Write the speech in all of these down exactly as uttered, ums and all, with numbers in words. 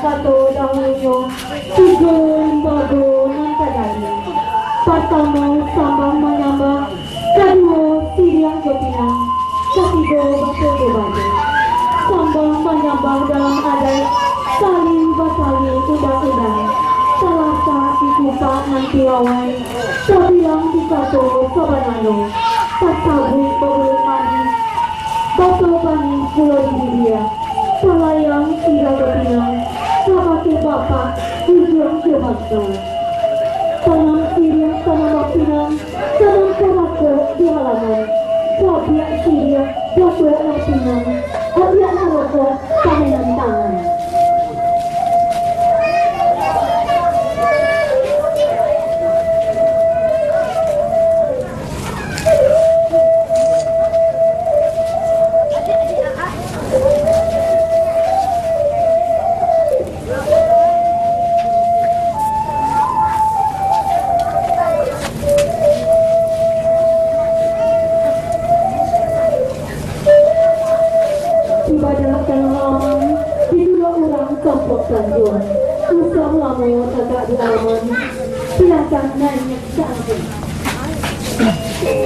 Kato dahulunyo, tigo limbago nan tajadi. Partamo, sambah manyambah, kaduo, siriah jo pinang, katigo, baso jo baju. Sambah manyambah dalam adaik, tali batali undang-undang, talatak di kupak nan tirawai, tabilang di kato sabananyo, tasabuik babulu manih, baso banih pulo di bibia, talayang siriah jo pinang, kabake bapak, ujuang jo bangsa. Tanam siriah, tanam pinang, tanam karakok di halaman, cabiak siriah, batuak nan pinang, abiak nan rokok, pamenan tangan. Ibadah dalam halaman, dituduah urang kampuang Tanjuang. Usah lamo tagak di halaman, silahkan naiak ka angku.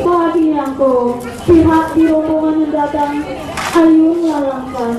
Bagi angku, pihak di rombongan nan datang, ayo lalangkan.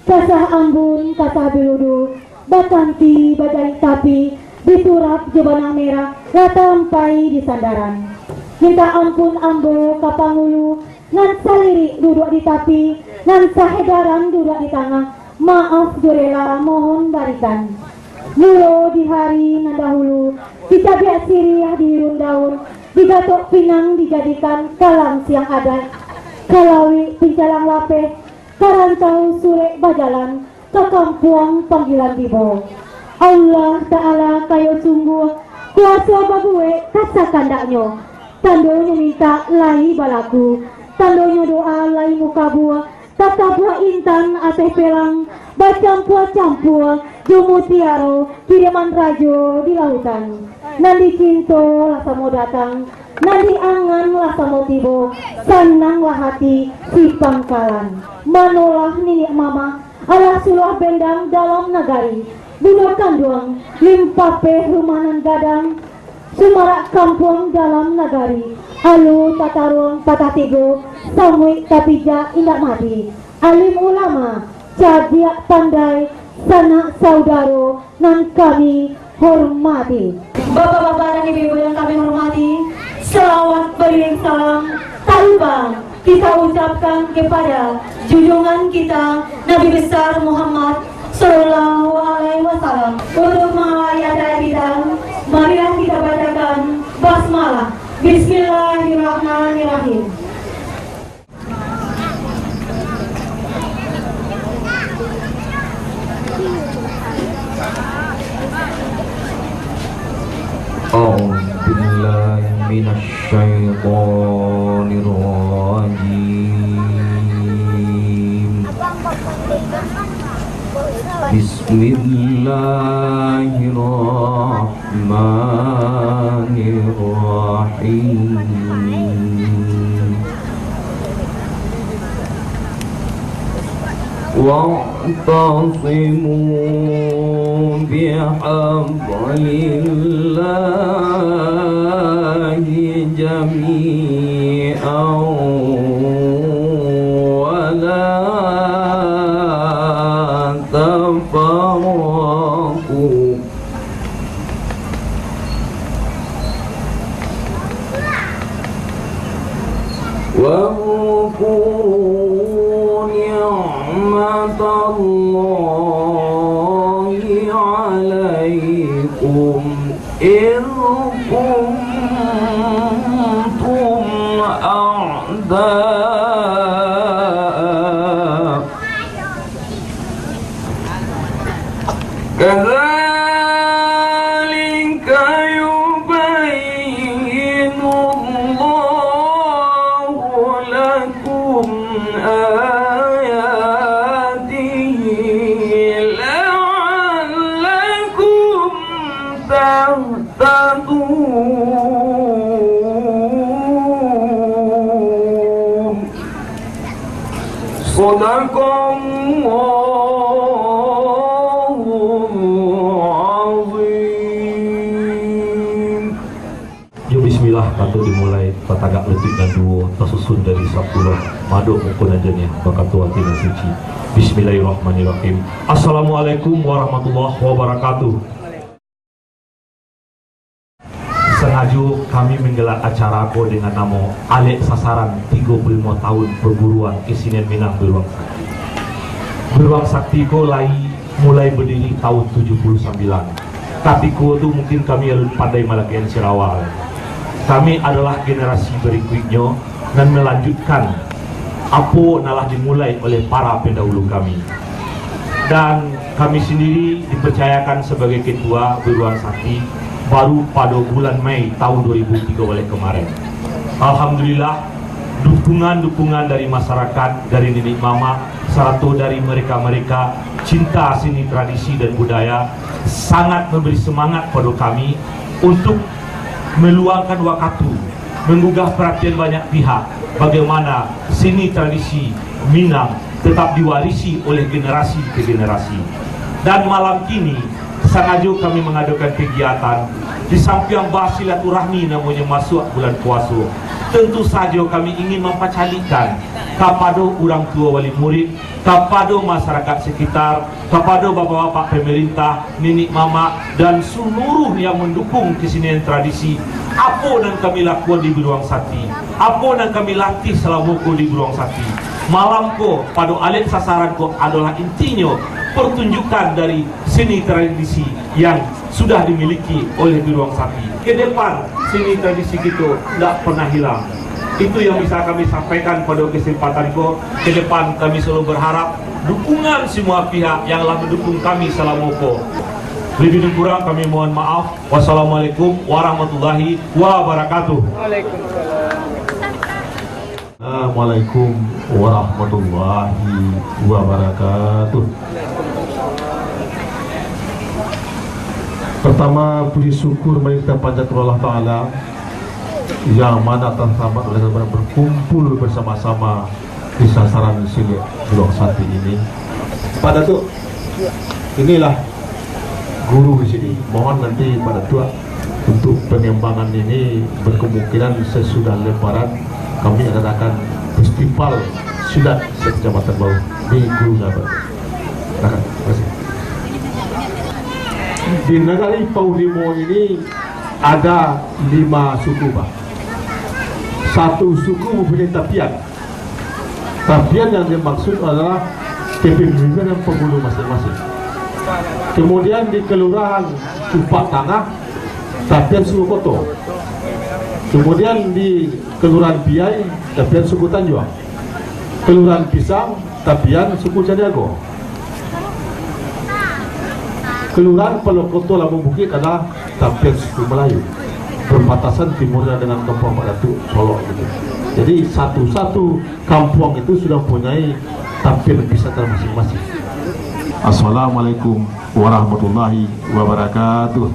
Kasah ambun, kasah biludu, batanti, bajarik tapi, diturap jo banang merah, lah tampai di sandaran. Mintak ampun ambo ka pangulu, nan salirik duduak di tapi, nan sahedaran duduak di tangah, maaf jo rela mohon barikan. Mulo di hari nan dahulu, dicabiak siriah di irun daun, digatok pinang dijadikan kalang siang adaik, kalawik pincalang lapeh, ka rantau surek bajalan, ka kampuang panggilan tibo. Allah Ta'ala kayo sungguah, kuaso babuek ka sakandaknyo. Tandonyo mintak lai balaku, tandonyo doa lai mukabua, tatabuak intan ateh pelang, bacampua-campua jo mutiaro kiriman rajo di lautan. Nan dicinto lah samo datang, nan diangan lah samo tibo, sananglah hati si pangkalan. Manolah niniak mamak, alah suluah bendang dalam nagari, Bundo kanduang, limpapeh rumah nan gadang, sumarak kampuang dalam nagari, alu tataruang patah tigo, samuik tapijak indak mati, alim ulama, cadiak pandai, sanak saudaro nan kami hormati. Bapak-bapak dan ibu-ibu yang kami hormati, salawat beriring salam tak lupa kita ucapkan kepada junjungan kita Nabi Besar Muhammad Sallallahu Alaihi Wasallam. Untuk mengawali acara kita, marilah kita bacakan basmalah. Bismillahirrahmanirrahim. أعوذ بالله من الشيطان الرجيم. بسم الله الرحمن الرحيم. واعتصموا بحبل الله جميعا ولا تفرقوا. واذكروا نعمة الله عليكم إذ كنتم أعداء كذلك يبين الله لكم آياته لعلكم تهتدون. صدق الله العظيم. Jo bismillah, kato dimulai, tatagak lutuik nan duo, tasusun dari sapuluah, madok muko nan janiah, bakato ati nan suci. Bismillahirrahmanirrahim. Assalamualaikum warahmatullahi wabarakatuh. Sangajo kami manggelar acara ko dengan namo Alek Sasaran tigo puluah limo tahun Perguruan Kesenian Minang Beruang Sakti. Beruang Sakti ko lai mulai badiri tahun tujuh puluh sambilan. Katiko tu mungkin kami alun pandai malakekan sirawa. Kami adalah generasi barikuiknyo nan malanjutkan apo nan lah dimulai oleh para pendahulu kami. Dan kami sendiri dipercayakan sebagai ketua Beruang Sakti baru pado bulan Mei tahun dua ribu tigo baleh kemarin. Alhamdulillah, dukungan-dukungan dari masyarakat, dari niniak mamak, sarato dari mereka-mereka cinta seni tradisi dan budaya sangat memberi semangat pado kami untuk meluangkan wakatu, menggugah perhatian banyak pihak, bagaimana seni tradisi Minang tetap diwarisi oleh generasi ke generasi. Dan malam kini, sangajo kami mangadakan kegiatan, di sampiang basilaturahmi namonyo masuak bulan puaso, tentu sajo kami ingin mampacalikkan kapado urang tuo wali murid, kapado masyarakat sekitar, kapado bapak-bapak pemerintah, niniak mamak, dan seluruh yang mendukung kesenian tradisi, apo nan kami lakukan di Beruang Sakti, apo nan kami latih salamo ko di Beruang Sakti. Malam ko, pado Alek Sasaran ko adolah intinyo pertunjukan dari seni tradisi yang sudah dimiliki oleh Beruang Sakti. Ke depan, seni tradisi kito ndak pernah hilang. Itu yang bisa kami sampaikan pada kesempatan ko. Ke depan, kami selalu berharap dukungan semua pihak yang lah mendukung kami selama ko. Lebih dan kurang kami mohon maaf. Wassalamualaikum warahmatullahi wabarakatuh. Assalamualaikum warahmatullahi wabarakatuh. Pertama, puji syukur mari kita panjatkan Allah Ta'ala, yang mana telah selamat oleh kita berkumpul bersama-sama di sasaran silek Beruang Sakti ini. Pak Datuk, inilah guru di sini. Mohon nanti Pak Datuak untuk pengembangan ini, berkemungkinan sesudah Lebaran kami akan adakan festival silat se-Kecamatan Bau di Guru Sahabat. Silakan. Terima kasih. Di Nagari Pauh Limo ini ada lima suku, Pak. Satu suku mempunyai tapian. Tapian yang dimaksud adalah kepemimpinan penghulu masing-masing. Kemudian di Kelurahan Cupak Tangah, tapian suku Koto. Kemudian di Kelurahan Piai, tapian suku Tanjuang. Kelurahan Pisang, tapian suku Caniago. Kelurahan Palokoto Labuang Bukik adalah tapian suku Melayu, berbatasan timurnya dengan Kampung Pak Datuak Solok gitu. Jadi satu-satu kampuang itu sudah mempunyai tapian wisata masing-masing. Assalamualaikum warahmatullahi wabarakatuh.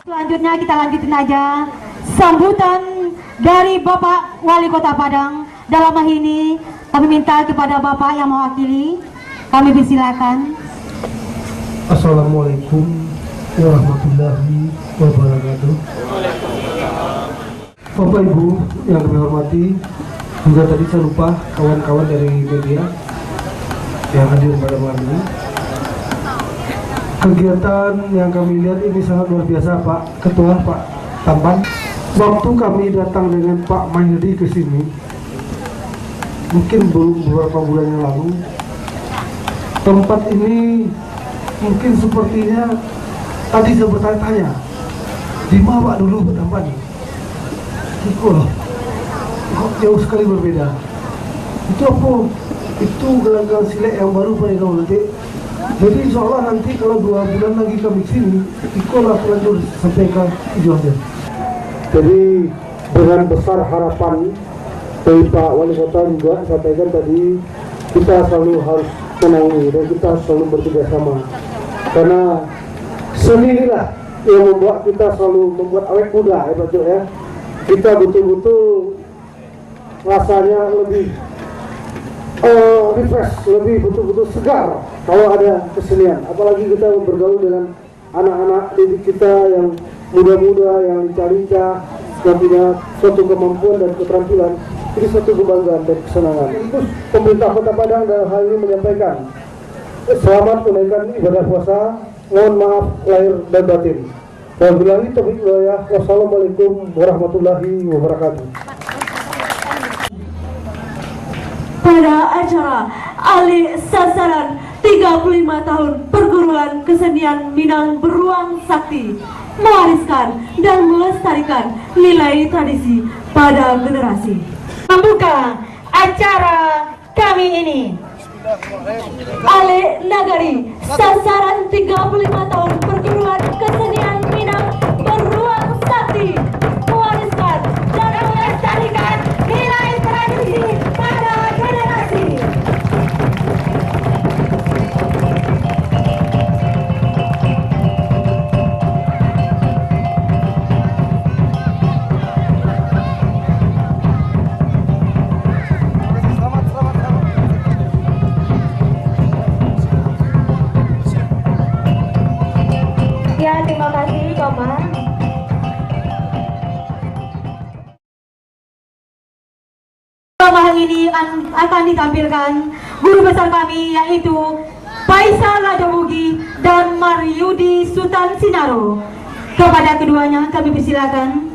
Selanjutnya kita lanjutin aja sambutan dari Bapak Wali Kota Padang. Dalam hal ini, kami minta kepada Bapak yang mewakili, kami persilakan. Assalamualaikum warahmatullahi wabarakatuh. Bapak Ibu yang kami hormati, juga tadi saya lupa kawan-kawan dari media yang hadir pada malam ini. Kegiatan yang kami lihat ini sangat luar biasa, Pak Ketua, Pak Tampan. Waktu kami datang dengan Pak Mahyadi ke sini, mungkin be-, beberapa bulan yang lalu, tempat ini mungkin sepertinya tadi saya bertanya-tanya, "Di ma awak dulu bertampan?" Iko lah. Kok jauh sekali berbeda. Itu apa? Itu gelanggang silek yang baru pada kau nanti. Jadi insya Allah nanti kalau dua bulan lagi kami ke sini, iko lah terlanjur sampai ke tujuannya. Jadi dengan besar harapan dari Pak Wali Kota juga sampaikan tadi, kita selalu harus menangis dan kita selalu bekerja sama. Karena seni inilah yang membuat kita selalu membuat awet muda, ya, Pak Cuk, ya. Kita betul-betul rasanya lebih, eh, refresh, lebih betul-betul segar kalau ada kesenian. Apalagi kita bergaul dengan anak-anak didik kita yang muda-muda, yang lincah-lincah, yang punya suatu kemampuan dan keterampilan. Ini suatu kebanggaan dan kesenangan. Sekaligus pemerintah Kota Padang dalam hal ini menyampaikan selamat menunaikan ibadah puasa. Mohon maaf lahir dan batin. Wabillahi taufiq wal hidayah. Wassalamualaikum warahmatullahi wabarakatuh. Pada acara Alek Sasaran tiga puluh lima tahun Perguruan Kesenian Minang Beruang Sakti, mewariskan dan melestarikan nilai tradisi pada generasi. Membuka acara kami ini. Alek Nagari, sasaran tiga puluh lima tahun Perguruan Kesenian Minang Beruang Sakti, mewariskan dan melestarikan nilai tradisi pada generasi. Ya, terima kasih, Bapak. Malam ini an-, akan ditampilkan guru besar kami, yaitu Faisal Raja Bugih dan Maryudi Sutan Sinaro. Kepada keduanya kami persilakan.